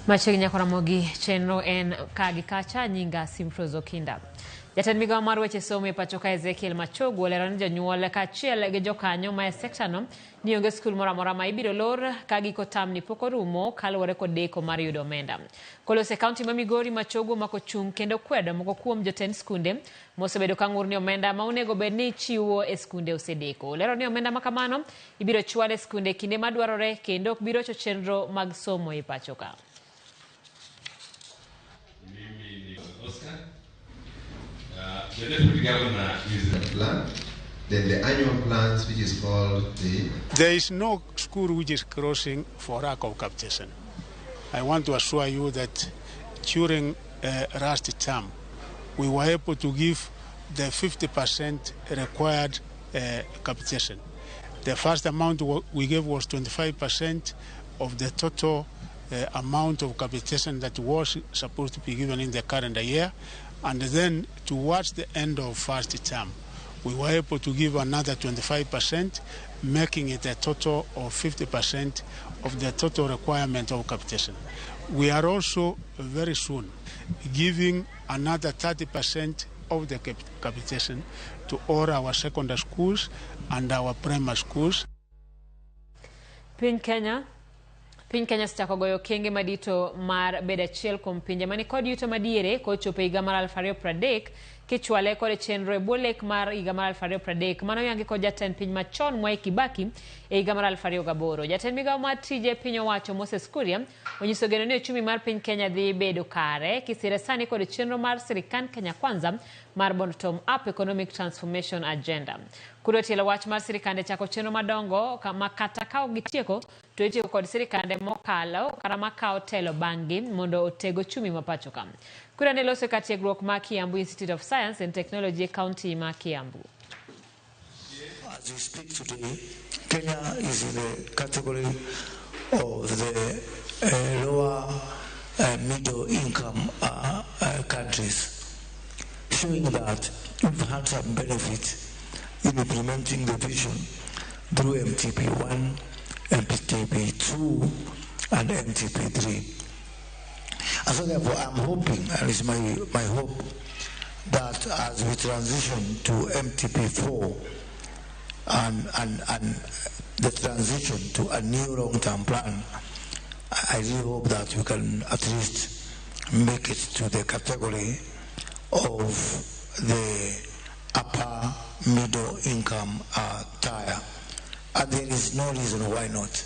Machiegni nyaka Ramogi, chenro en ka gi kacha, nyinga Simfrozo Kinda. Jatend migawo mar weche somo e pacho ka Ezekiel Machogu olero ni jonyuol kaachiel gi jokanyo ma e sekta no ni onge skul moro amora ma ibiro lor ka giko tamni pok orumo kaluwore kod deko mar yudo omenda. Koloso e kaunti ma Migori, Machogu omako chung' kendo kwedo moko kuom jotend skunde mosebedo ka ng'ur ni omenda ma onego bed ni ichiwo e skunde osedeko. Olero ni omenda ma kamano ibiro chwal e skunde e kinde madwarore kendo ok bi rocho chenro mag somo e pacho ka. Mimi ni Oscar. The deputy governor is the plan, then the annual plans, which is called the... There is no school which is crossing for lack of capitation. I want to assure you that during last term, we were able to give the 50% required capitation. The first amount we gave was 25% of the total amount of capitation that was supposed to be given in the calendar year. And then towards the end of first term, we were able to give another 25%, making it a total of 50% of the total requirement of capitation. We are also very soon giving another 30% of the capitation to all our secondary schools and our primary schools. Piny Kenya osechako goyo okenge madito mar bedo achiel kuom pinje manikod yuto madiere kochopo e higa mar 2030 kichwale kod chenro e bwo lek mar higa mar 2030 mano yangi kod jatend piny machon Mwai Kibaki e higa mar 2008. Jatend migawo mar tije piny owacho Moses Kuria onyiso geno ni ochumi mar piny Kenya dhi bedo kare kisire sani kod chenro mar sirikand Kenya Kwanza mar Bottom Up Economic Transformation Agenda. Kuria otielo wach mar sirikande chako chenro madongo ma kata ka ok gitieko to itieko kod sirikande mokalo kata makawo telo bang'gi mondo oteg ochumi ma pacho ka. Kuria ne loso e kar tiegruok ma Kiambu Institute of Science and Technology e kaunti ma Kiambu. As we speak today, Kenya is in the category of the lower middle income countries, showing that we've had some benefit in implementing the vision through MTP1, MTP2, and MTP3. And so therefore, I'm hoping, and it's my hope, that as we transition to MTP4 and the transition to a new long-term plan, I really hope that we can at least make it to the category of the upper middle income tier. And there is no reason why not.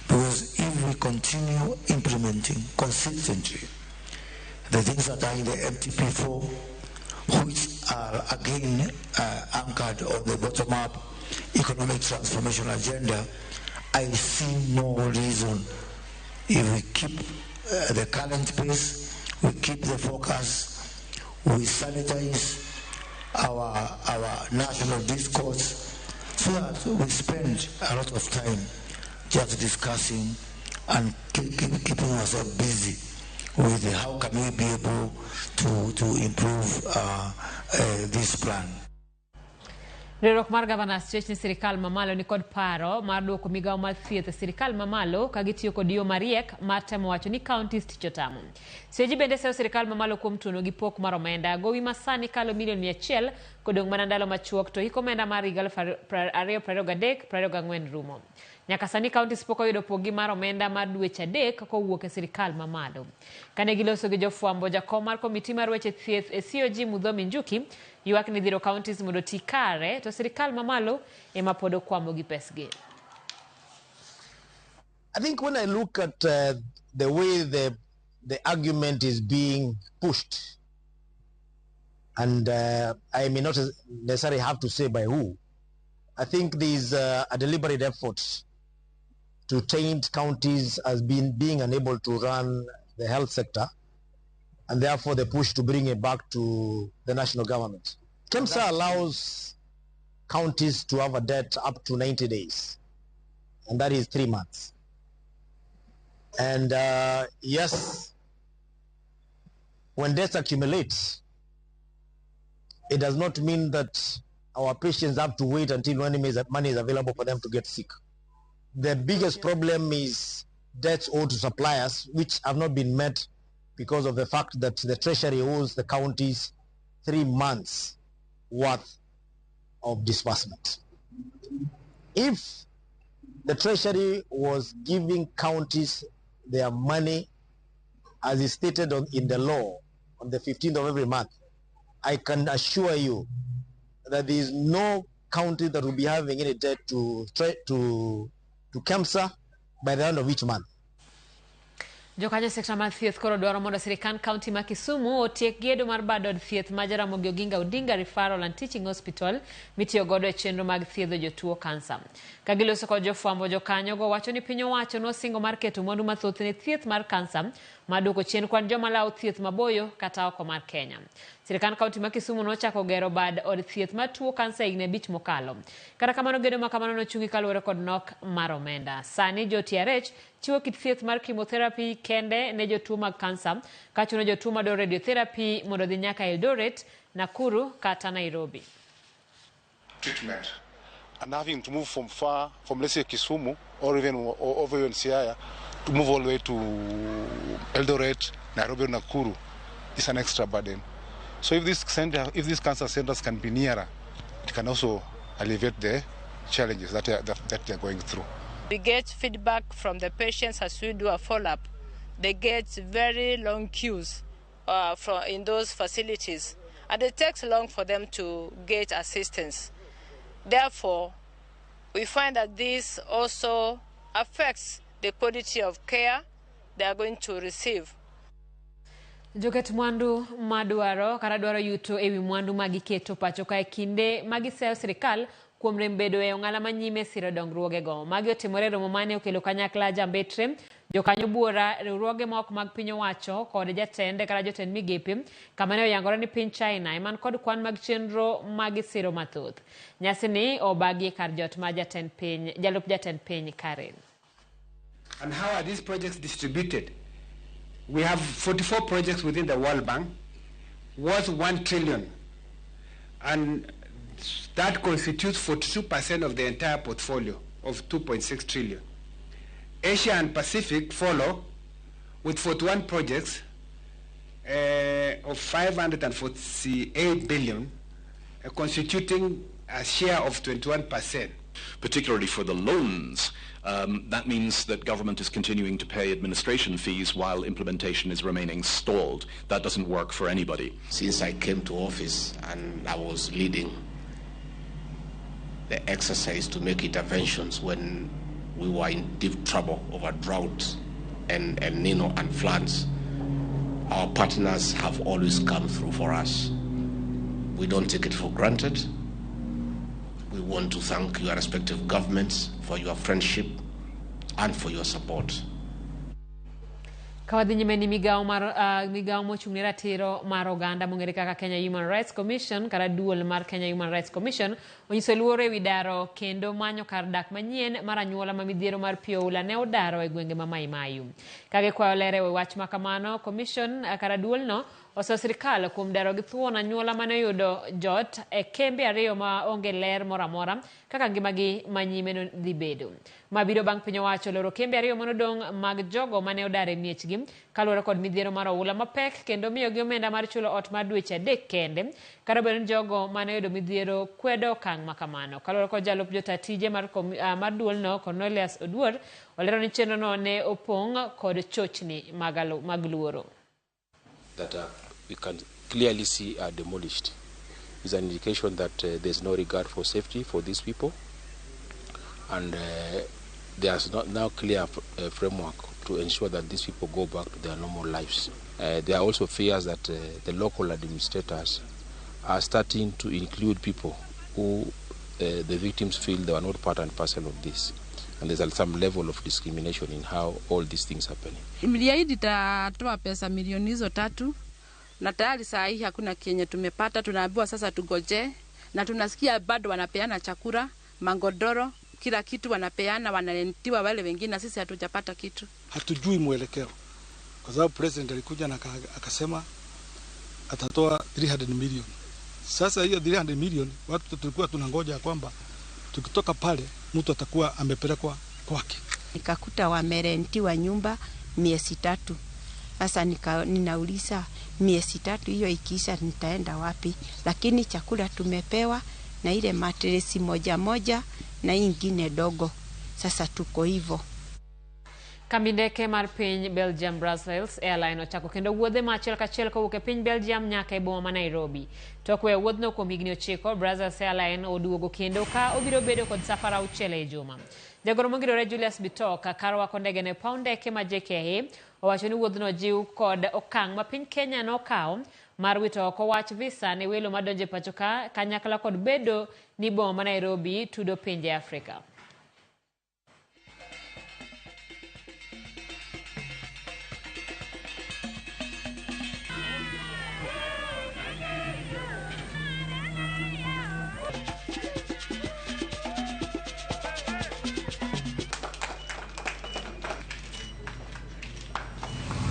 Because if we continue implementing consistently the things that are in the MTP4, which are again anchored on the bottom-up economic transformation agenda, I see no reason, if we keep the current pace, we keep the focus, we sanitize our national discourse, so that we spend a lot of time just discussing and keeping ourselves busy with how can we be able to improve this plan. Riwruok mar Governors chich ni sirikal mamalo ni kod paro mar duoko migawo mar thieth e sirikal mamalo ka gitiyo kod yo mariek mar temo wacho ni counties tich otamo. COG bende seyo sirikal mamalo kuom tuono gi pok mar omenda gowi ma sani kalo milion 100 kodong' mana ndalo machuok to hik omenda mar higa 2023-24 rumo. Nyaka sani counties pok oyudo pokgi mar omenda mar dweche 3 kowuok e sirikal mamalo. Kane giloso gi jofwambo, jakom mar komiti mar weche thieth e COG Muthomi Njuki ywak ni dhiro counties mondo oti kare to sirikal mamalo ema pod okwamo gi pesgi. I think when I look at the way the argument is being pushed, and I may not necessarily have to say by who, I think there is a deliberate effort to taint counties as being unable to run the health sector, and therefore the push to bring it back to the national government. KEMSA allows counties to have a debt up to 90 days, and that is 3 months. And yes, when debts accumulate, it does not mean that our patients have to wait until money is available for them to get sick. The biggest problem is debts owed to suppliers, which have not been met because of the fact that the Treasury owes the counties 3 months worth of disbursement. If the Treasury was giving counties their money as is stated in the law on the 15th of every month, I can assure you that there is no county that will be having any debt to KEMSA by the end of each month. Jokanyo sekta mar thieth koro dwaro mondo sirikand kaunti ma Kisumu otiek gedo mar bad od thieth ma Jaramogi Oginga Odinga Referral and Teaching Hospital mitiyo godo e chenro mag thiedho jotuo kansa. Ka giloso kod jofwambo, jokanyo go wacho ni piny owacho nosingo mar keto mwandu mathoth ne thieth mar kansa mar duoko chien kwan joma lawo thieth maboyo kata oko mar Kenya. Sirikand kaunti ma Kisumu nochako gero bad od thieth mar tuo kansa higni 5 mokalo. Kata kamano gedo ma kamano nochungi kaluwore kod nok mar omenda. Sani jo TRH chiwo kit thieth mar chemotherapy kende ne jotuo mag kansa, kachuno jotuo madwaro radiotherapy mondo dhi nyaka Eldoret, Nakuru kata Nairobi. Treatment and having to move from far, from let's say Kisumu or even over in Siaya, to move all the way to Eldoret, Nairobi or Nakuru is an extra burden. So if these cancer centers can be nearer, it can also alleviate the challenges that they are going through. We get feedback from the patients as we do a follow-up. They get very long queues in those facilities, and it takes long for them to get assistance. Therefore, we find that this also affects the quality of care they are going to receive. Joket mwandu madwaro kata dwaro yuto ewi mwandu magiketo pacho ka e kinde magiseyo sirikal kuom rem bedo e ong'ala manyime siro dongruogego. Magi otimore e romo mane okelo kanyakla jambetre, jokanyo buora, riwruoge ma ok mag piny owacho kod jatend kata jotend migepe kama ne oyangore ni piny China eman kod kwan mag chenro magisiro mathoth. Nyasini obagi kar jot mar jatend piny, jalup jatend piny Karen. And how are these projects distributed? We have 44 projects within the World Bank worth 1 trillion, and that constitutes 42% of the entire portfolio of 2.6 trillion. Asia and Pacific follow with 41 projects of 548 billion, constituting a share of 21%. Particularly for the loans, that means that government is continuing to pay administration fees while implementation is remaining stalled. That doesn't work for anybody. Since I came to office and I was leading the exercise to make interventions when we were in deep trouble over drought and El Nino and floods, our partners have always come through for us. We don't take it for granted. We want to thank your respective governments for your friendship and for your support. Kawadhi nyime ni migawo mar migawo mochung' ne ratiro mar oganda mong'ere kaka Kenya Human Rights Commission kata duol mar Kenya Human Rights Commission onyiso luoro ewi daro kendo manyo kar dak manyien mar anyuola ma midhiero mar pi oula ne odaro e gwenge ma Mai Mahiu. Ka gikwayo ler ewi wach ma kamano, commission kata duolno oseyo sirikal kuom daro gi thuon anyuola mane oyudo jot e kembe ariyo ma onge ler moro amora kaka ngimagi ma nyime dhi bedo. Ma biro bang' piny owacho loro kembe ariyo manodong' mag jogo mane odar e miechgi kaluwore kod midhiero mar oula mapek kendo miyogi omenda mar chulo ot mar dweche 3 kende kata obedo ni jogo mane oyudo midhiero kwedo okang' ma kamano. Kaluwore kod jalup jota tije mar duolno Cornelius Oduor olero ni chenrono ne opong' kod chochni mag luoro. That we can clearly see are demolished is an indication that there's no regard for safety for these people, and there's not now clear framework to ensure that these people go back to their normal lives. There are also fears that the local administrators are starting to include people who the victims feel they are not part and parcel of this. And there's some level of discrimination in how all these things happen. Niliahidi tatoa pesa milioni hizo 3 na tayari saa hii hakuna kenye tumepata. Tunaambiwa sasa tugoje, na tunasikia bado wanapeana chakula, mangodoro, kila kitu wanapeana, wanalentiwa wale wengine, na sisi hatujapata kitu. Hatujui mwelekeo kwa sababu president alikuja na akasema atatoa 300 million. Sasa hiyo 300 million watu tulikuwa tunangoja kwamba tukitoka pale mtu atakuwa amepelekwa kwake. Nikakuta wamerentiwa nyumba miezi 3. Sasa ninauliza miezi 3 hiyo ikiisha nitaenda wapi? Lakini chakula tumepewa na ile matresi moja moja na ingine dogo. Sasa tuko hivyo. Kambi ndeke mar piny Belgium Brussels Airline ochako kendo wuodhe ma achiel kachiel kowuok e piny Belgium nyaka e boma ma Nairobi. Tok weyo wuodhno kuom higni 9, Brussels Airline oduogo kendo ka obiro bedo kod safar 6 e juma. Jagoro mongirore Julius Bitok kar wako ndege ne paw ndeke ma JKIA owacho ni wuodhno jiw kod okang' ma piny Kenya nokawo mar wito oko wach visa ne welo madonjo e pacho ka kanyakla kod bedo ni boma ma Nairobi tudo pinje Afrika.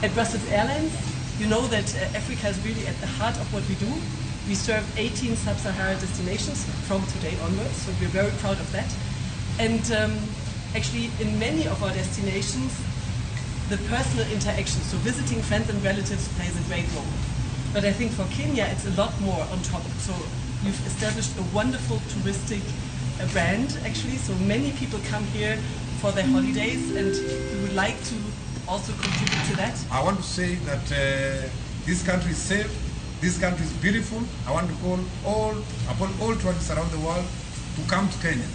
At Brussels Airlines, you know that Africa is really at the heart of what we do. We serve 18 sub-Saharan destinations from today onwards, so we're very proud of that. And actually, in many of our destinations, the personal interaction, so visiting friends and relatives, plays a great role. But I think for Kenya, it's a lot more on top. So you've established a wonderful touristic brand, actually. So many people come here for their holidays, and we would like to also contribute to that. I want to say that this country is safe, this country is beautiful. I want to call upon all tourists around the world to come to Kenya.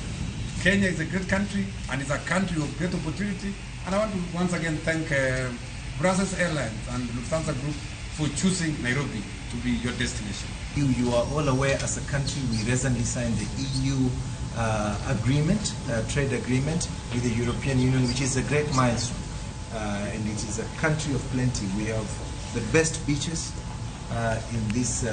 Kenya is a great country and it's a country of great opportunity. And I want to once again thank Brussels Airlines and Lufthansa Group for choosing Nairobi to be your destination. You are all aware, as a country, we recently signed the EU agreement, trade agreement with the European Union, which is a great milestone. And it is a country of plenty. We have the best beaches in this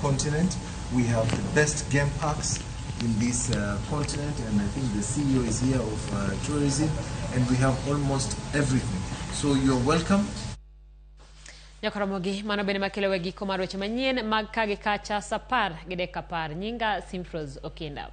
continent. We have the best game parks in this continent, and I think the CEO is here of tourism, and we have almost everything. So you're welcome. Nyakoromogi, mano bende makelo we giko mar weche manyien mag ka gi kacha sa 10:10. Nyinga Simfros Okinda.